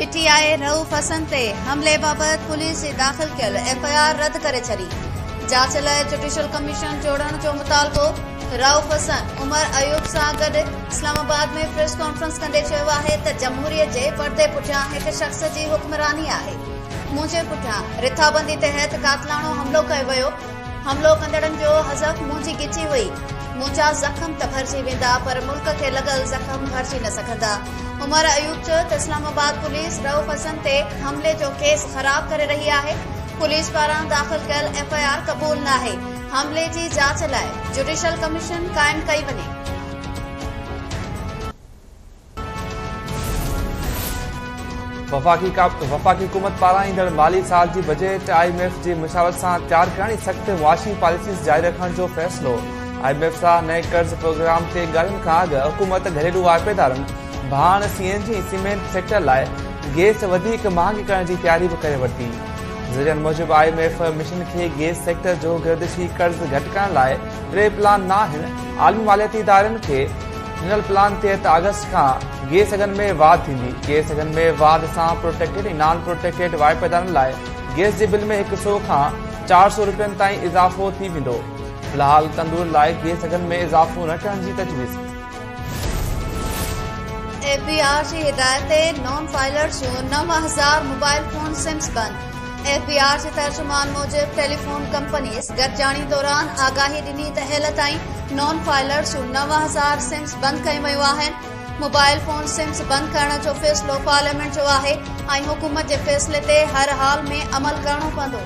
P ٽي آء رئوف حسن تي حملي بابت پوليس جي داخل ڪيل ايف I R رد ڪري ڇڏي، جاچ لاء جڊيشل ڪميشن جوڙڻ جو مطالبو، رئوف حسن عمر ايوب سان گڏ اسلام آباد ۾ پريس ڪانفرنس ڪندي چيو آهي ته جمهوريت جي پردي پٺيان هڪ شخص جي حڪمراني آهي، منهنجي پٺيان رٿابندي تحت قاتلاڻو حملو ڪيو ويو، حملو ڪندڙن جو هدف منهنجي ڳچي هئي، منهنجا زخم ته ڀرجي ويندا پر ملڪ کي لڳل زخم ڀرجي نه سگهندا. عمر ايوب چيو ته اسلام آباد پوليس رئوف حسن تي حملي جو ڪيس خراب ڪري رهي آهي، پوليس پاران داخل ڪيل ايف I R قبول ناهي، حملي جي جاچ لاء جڊيشل ڪميشن قائم ڪئي وڃي. وفاقي حڪومت پاران ايندڙ مالي سال جي بجيٽ I M F جي مشاورت سان تيار ڪرڻ ۽ سخت معاشي پاليسيز جاري رکڻ جو فيصلو I M F سان نئين قرض پروگرام تي ڳالهين کان اڳ حڪومت گهريلو واهپيدارن، ڀاڻ، C N G ۽ cement sector لاء گئس وڌيڪ مهانگي ڪرڻ جي تياري به ڪري ورتي. ذريعن موجب I M F mission کي گئس سيڪٽر جو گردشي قرض گهٽ ڪرڻ لاء ٽي پلان نه آهن، عالمي مالياتي ادارن کي ڏنل پلان تحت آگسٽ کان گئس اگهن ۾ واڌ ٿيندي، گئس اگهن ۾ واڌ سان پروٽيڪٽيڊ ۽ نان پروٽيڪٽيڊ واهپيدارن لاء گئس جي بل ۾ هڪ سئو کان 400 رپين تائين اضافو ٿي ويندو. في الحال تندور لاء گئس اگهن ۾ اضافو نه ڪرڻ جي تجويز. ايف بي آر جي هدايت تي نان فائلرز جون 9000 موبائل فون سمز بند، ايف بي آر جي ترجمان موجب ٽيليفون ڪمپنيز گڏجاڻي دوران آگاهي ڏني ته هيل تائين نان فائلرز جون 9000 سمز بند ڪيون ويون آهن، موبائل فون سمز بند ڪرڻ جو فيصلو پارليامينٽ جو آهي ۽ حڪومت جي فيصلي تي هر حال ۾ عمل ڪرڻو پوندو.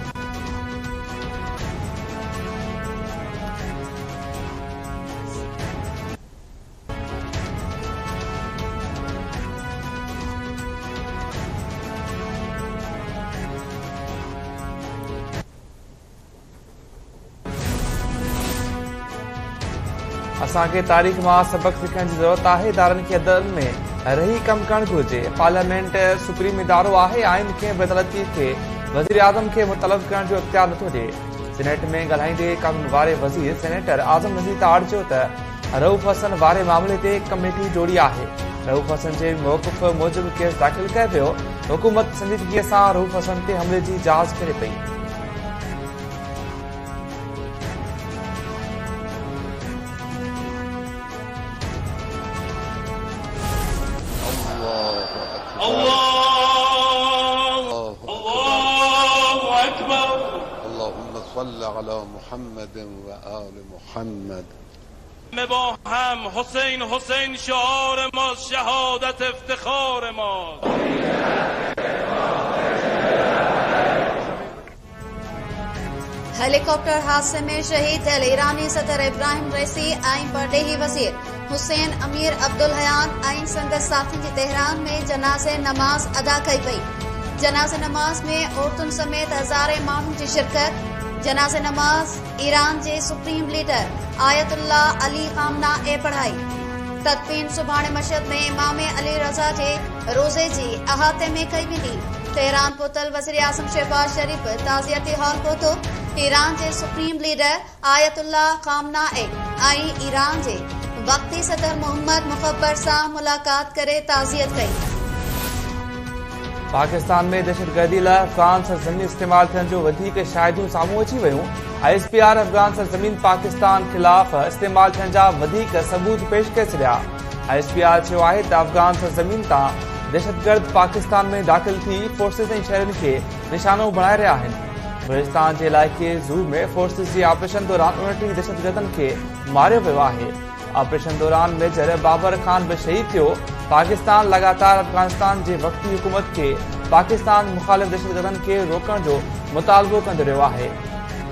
اسان کي تاريخ مان سبق سکڻ جي ضرورت آهي، ادارن کي حدن ۾ رهي ڪم ڪرڻ گهرجي، پارليامينٽ سپريم ادارو آهي، آئين ڪنهن به عدالتي کي وزيراعظم کي مطلب ڪرڻ جو اختيار نٿو ڏئي. سينيٽ ۾ ڳالهائيندي قانون واري وزير سينيٽر اعظم نذير تارڙ چيو ته رئوف حسن واري معاملي تي ڪميٽي جوڙي آهي، رئوف حسن جي موقف موجب ڪيس داخل ڪيو ويو، حڪومت سنجيدگي سان رئوف حسن تي حملي جي جاچ ڪري پئي. با هم حسین حسین شعار ماست شهادت افتخار ماست. هيليڪاپٽر حادثي ۾ شهيد ٿيل ايراني صدر ابراهيم رئيسي ۽ پرڏيهي وزير حسين امير عبدالحيان ۽ سندس ساٿين جي تهران ۾ جنازي نماز ادا ڪئي وئي. جنازي نماز ۾ عورتن سميت هزارين ماڻهن جي شرڪت. جنازي نماز ايران جي سپريم ليڊر آيت الله علي خامنه اي پڙهائي. تدفين سڀاڻي مشهد ۾ امام علي رضا جي روضي جي احاطي ۾ ڪئي ويندي. تهران پهتل وزيراعظم شهباز شريف به تعزيتي هال پهتو. ايران جي سپريم ليڊر آيت الله خامنه اي ۽ ايران جي وقتي صدر محمد مخبر سان ملاقات ڪري تعزيت ڪئي. پاڪستان ۾ دهشتگردي لاء افغان سرزمين استعمال ٿيڻ جون وڌيڪ شاهديون سامهون اچي ويون، I S P R Afghan سرزمين پاڪستان خلاف استعمال ٿيڻ جا وڌيڪ ثبوت پيش ڪري ڇڏيا. I S P R چيو آهي ته افغان سرزمين تان دهشتگرد پاڪستان ۾ داخل ٿي فورسز ۽ شهرين کي نشانو بڻائي رهيا آهن. بلوچستان جي علائقي زوب ۾ فورسز جي آپريشن دوران 29 دهشتگردن کي ماريو ويو آهي. آپريشن دوران ميجر بابر خان به شهيد ٿيو. پاڪستان لڳاتار افغانستان جي وقتي حڪومت کي پاڪستان مخالف دهشتگردن کي روڪڻ جو مطالبو ڪندو رهيو آهي.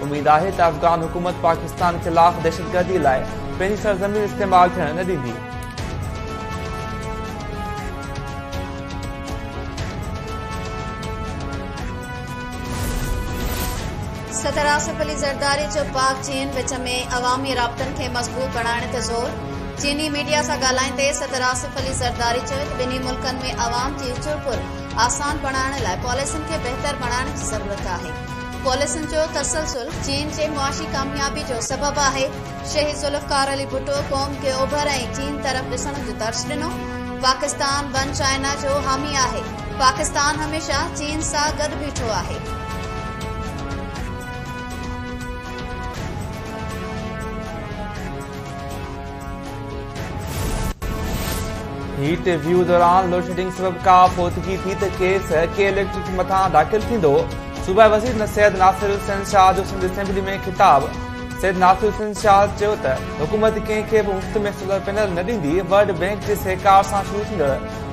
اميد آهي ته افغان حڪومت پاڪستان خلاف دهشتگردي لاء پنهنجي سرزمين استعمال ٿيڻ نه ڏيندي. صدر آصف علي زرداري جو پاڪ چين وچ ۾ عوامي رابطن کي مضبوط بڻائڻ تي زور، چيني ميڊيا سان ڳالهائيندي صدر آصف علي زرداري چيو ته ٻنهي ملڪن ۾ عوام جي چرپر آسان بڻائڻ لاء پاليسين کي بهتر بڻائڻ جي ضرورت آهي، پاليسين جو تسلسل چين جي معاشي ڪاميابي جو سبب آهي، شهيد ذوالفقار علي ڀٽو قوم کي اوڀر ۽ چين طرف ڏسڻ جو درس ڏنو، پاڪستان ون چائنا جو حامي آهي. پاڪستان هميشه چين سان گڏ بيٺو آهي. هيٽ ويو دوران لوڊشيڊنگ سبب ڪا فوتگي ٿي ته ڪيس ڪي اليڪٽرڪ مٿان داخل ٿيندو، صوبائي وزير سيد ناصر حسين شاهه جو سنڌ اسيمبلي ۾ خطاب، سيد ناصر حسين شاهه چيو ته حڪومت ڪنهن کي به مفت ۾ سولر پينل نه ڏيندي، ورلڊ بئنڪ جي سهڪار سان شروع ٿيندڙ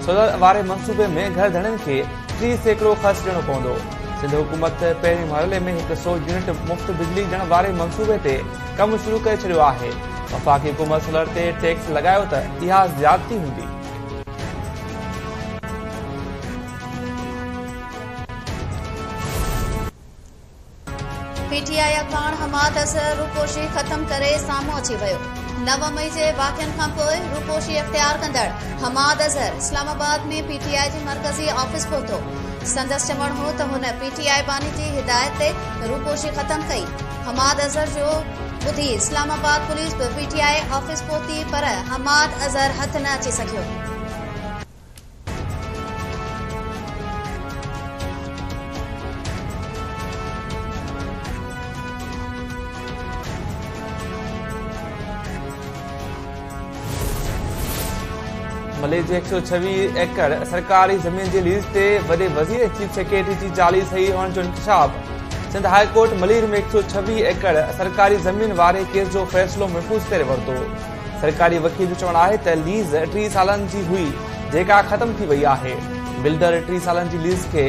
سولر واري منصوبي ۾ گهر ڌڻين کي 30% خرچ ڏيڻو پوندو، سنڌ حڪومت پهرين مرحلي ۾ هڪ سئو يونٽ مفت بجلي ڏيڻ واري منصوبي تي ڪم شروع ڪري ڇڏيو آهي، وفاقي حڪومت سولر تي ٽيڪس لڳايو ته اها زيادتي هوندي. پي ٽي آء اڳواڻ حماد اظهر روپوشي ختم ڪري سامهون اچي ويو. 9 مئي جي واقعن کانپوء روپوشي اختيار ڪندڙ حماد اظهر اسلام آباد ۾ پي ٽي آء جي مرڪزي آفيس پهتو. سندس چوڻ هو ته هن پي ٽي آء باني جي هدايت تي روپوشي ختم ڪئي. حماد اظهر جو ٻڌي اسلام آباد پوليس به پي ٽي I office پهتي پر حماد اظهر هٿ نه اچي سگهيو. ملير جي 126 ايڪڙ سرڪاري زمين جي ليز تي وڏي وزير ۽ چيف سيڪريٽري جي جعلي صحيح هئڻ جو انڪشاف، سنڌ هاء ڪورٽ ملير ۾ 126 ايڪڙ سرڪاري زمين واري ڪيس جو فيصلو محفوظ ڪري ورتو. سرڪاري وڪيل جو چوڻ آهي ته ليز 30 سالن جي هئي جيڪا ختم ٿي وئي آهي، بلڊر 30 سالن جي ليز کي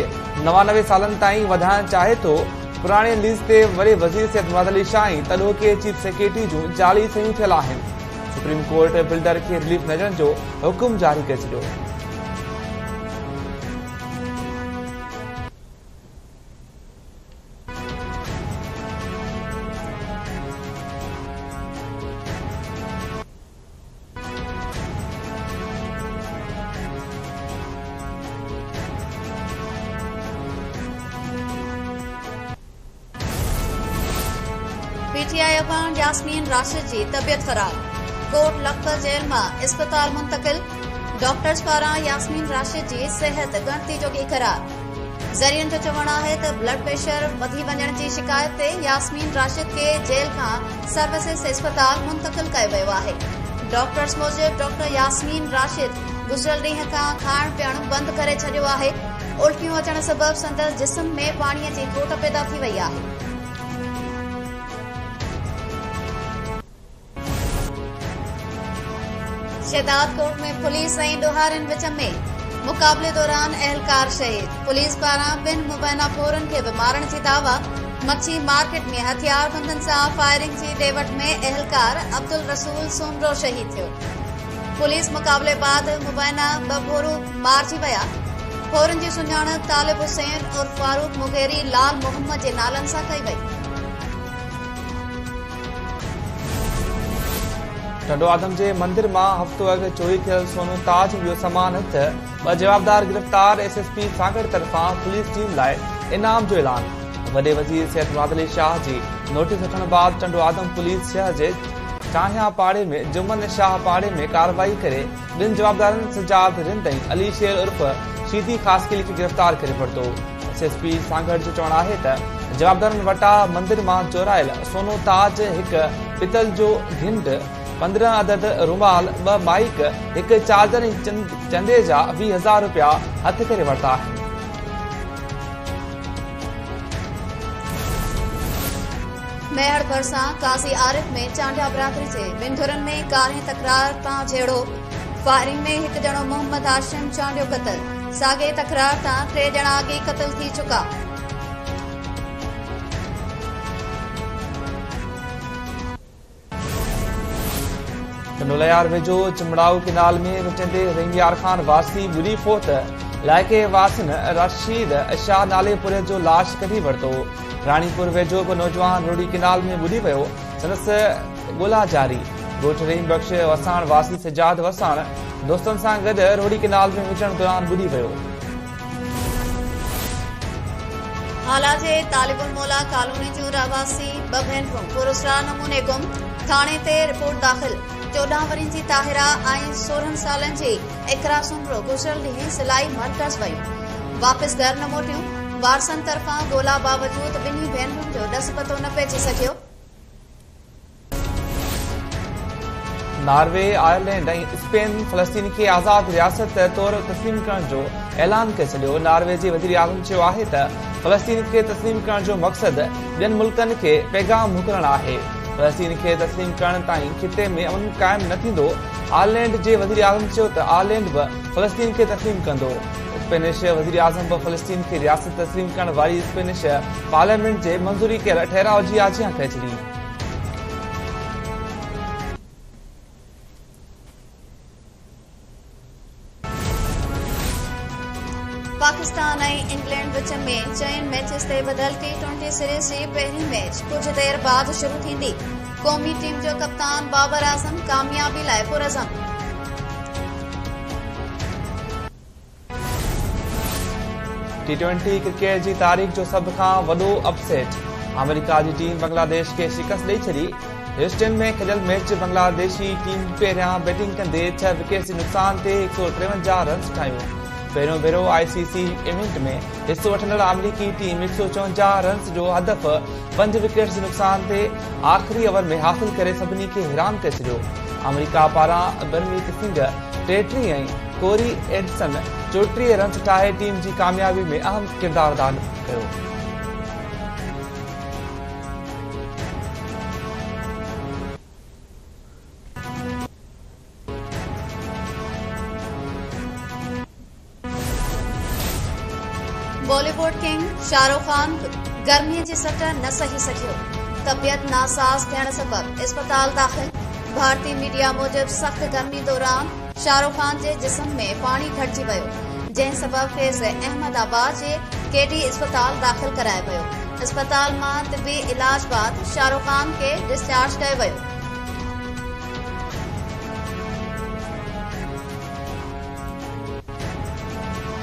99 سالن تائين وڌائڻ چاهي ٿو، پراڻي ليز تي وڏي وزير سيد مراد علي شاهه ۽ تڏهوڪي چيف سيڪريٽري جون جعلي صحيحون ٿيل آهن. سپريم ڪورٽ بلڊر کي رليف نه ڏيڻ جو حڪم جاري ڪري ڇڏيو. پي ٽي آء اڳواڻ ياسمين راشد جي طبيعت خراب، ڪوٽ لکپت جيل مان اسپتال منتقل، ڊاڪٽرز پاران ياسمين راشد جي صحت ڳڻتي جوڳي قرار، ذريعن جو چوڻ آهي ته بلڊ پريشر وڌي وڃڻ جي شڪايت تي ياسمين راشد کي جيل کان سروسز اسپتال منتقل ڪيو ويو آهي، ڊاڪٽرز موجب ڊاڪٽر ياسمين راشد گذريل ڏينهن کان کائڻ پيئڻ بند ڪري ڇڏيو آهي، الٽيون اچڻ سبب سندس جسم ۾ پاڻي جي کوٽ پيدا ٿي وئي آهي. شهدادڪوٽ ۾ پوليس ۽ ڏوهارين وچ ۾ مقابلي دوران اهلڪار شهيد، پوليس پاران ٻن مبينا ڦورن کي به مارڻ جي دعويٰ، مڇي مارڪيٽ ۾ هٿياربندن سان فائرنگ جي ڏي وٺ ۾ اهلڪار عبدالرسول سومرو شهيد ٿيو. پوليس مقابلي بعد مبينا ٻه ڦورو مارجي ويا. ڦورن جي سڃاڻپ طالب حسين عرف فاروق مغيري لال محمد جي نالن سان ڪئي وئي. ٽنڊو آدم جي مندر مان هفتو اڳ چوري ٿيل سونو تاج ۽ ٻيو سامان هٿ، ٻه جوابدار گرفتار، ايس ايس پي سانگهڙ طرفان پوليس ٽيم لاء انعام جو اعلان، وڏي وزير سيد مراد علي شاهه جي نوٽيس وٺڻ بعد ٽنڊو آدم پوليس شهر جي چانهيا پاڙي ۾ جمن شاهه پاڙي ۾ ڪارروائي ڪري ٻن جوابدارن سجاد رند ۽ علي شير عرف شيدي خاصخيلي کي گرفتار ڪري ورتو. ايس ايس پي سانگهڙ جو چوڻ آهي ته جوابدارن وٽان مندر مان چورايل سونو تاج، هڪ پتل جو گهنڊ، 15 عدد رومال، ٻه مائيڪ، هڪ چارجر ۽ چندي جا 20 هزار رپيا هٿ ڪري ورتا آهن. ميهڙ ڀرسان قاضي عارف ۾ چانڊيا برادري جي ٻن ڌرين ۾ ڪارنهن تڪرار تان جهيڙو، فائرنگ ۾ هڪ ڄڻو محمد هاشم چانڊيو قتل، ساڳئي تڪرار تان ٽي ڄڻا اڳ ئي قتل ٿي چڪا. ٽنڊوالهيار ويجهو چمڙائو ڪينال ۾ وچندي رحيم يار خان واسي ٻڏي فوت، علائقي واسين رشيد شاهه نالي پورهيت جو لاش ڪڍي ورتو، راڻيپور ويجهو به نوجوان روهڙي ڪينال ۾ ٻڏي ويو، سندس ڳولا جاري، ڳوٺ رحيم بخش وساڻ واسي سجاد وساڻ دوستن سان گڏ روهڙي ڪينال ۾ وچڻ دوران ٻڏي ويو. هالا جي طالب الموليٰ ڪالوني جون رهواسي ٻه ڀينرون پراسرار نموني گم، ٿاڻي تي رپورٽ داخل، 14 ورهين جي طاهره ۽ 16 سالن جي اقرا سومرو گذريل ڏينهن سلائي مرڪز ويون. واپس گهر نه موٽيون، وارثن طرفان ڳولا باوجود ٻنهي ڀينرن جو ڏس پتو نه پئجي سگهيو. ناروي، آئرلينڊ ۽ اسپين فلسطين کي آزاد رياست طور تسليم ڪرڻ جو اعلان ڪري ڇڏيو. ناروي جي وزيراعظم چيو آهي ته فلسطين کي تسليم ڪرڻ جو مقصد ٻين ملڪن کي پيغام موڪلڻ آهي. فلسطين کي تسليم ڪرڻ تائين خطي ۾ امن قائم نه ٿيندو. آئرلينڊ جي وزيراعظم چيو ته آئرلينڊ به فلسطين کي تسليم ڪندو. اسپينش وزيراعظم به فلسطين کي رياست تسليم ڪرڻ واري اسپينش پارليامينٽ جي منظوري ڪيل ٺهراء جي آجيان ڪري ڇڏي. پاڪستان ۽ انگلينڊ وچ ۾ چئن ميچز تي ٻڌل ٽي ٽوئنٽي سيريز جي پهرين ميچ ڪجهه دير بعد شروع ٿيندي، قومي ٽيم جو ڪپتان بابر اعظم ڪاميابي لاء پرعزم. ٽي ٽوئنٽي ڪرڪيٽ جي تاريخ جو سڀ کان وڏو اپ سيٽ، آمريڪا جي ٽيم بنگلاديش کي شڪست ڏئي ڇڏي، هيوسٽن ۾ کيڏيل ميچ بنگلاديشي ٽيم پهريان بيٽنگ ڪندي 6 وڪيٽس جي نقصان تي 153 رنس ٺاهيون، پهريون ڀيرو آء سي سي ايونٽ ۾ حصو وٺندڙ آمريڪي ٽيم 154 رنس جو هدف 5 وڪيٽس جي نقصان تي آخري اوور ۾ حاصل ڪري سڀني کي حيران ڪري ڇڏيو، آمريڪا پاران گرميت سنگهه 33 ۽ ڪوري اينڊرسن 34 رنس ٺاهي ٽيم جي ڪاميابي ۾ اهم ڪردار ادا ڪيو. بالي ووڊ ڪنگ شاهه رخ خان گرمي جي سٽ نه سهي سگهيو، طبيعت ناساز ٿيڻ سبب اسپتال داخل، ڀارتي ميڊيا موجب سخت گرمي دوران شاهه رخ خان جي جسم ۾ پاڻي گهٽجي ويو، جنهن سبب کيس احمد آباد جي ڪي ڊي اسپتال داخل ڪرايو ويو، اسپتال مان طبي علاج بعد شاهه رخ خان کي ڊسچارج ڪيو ويو.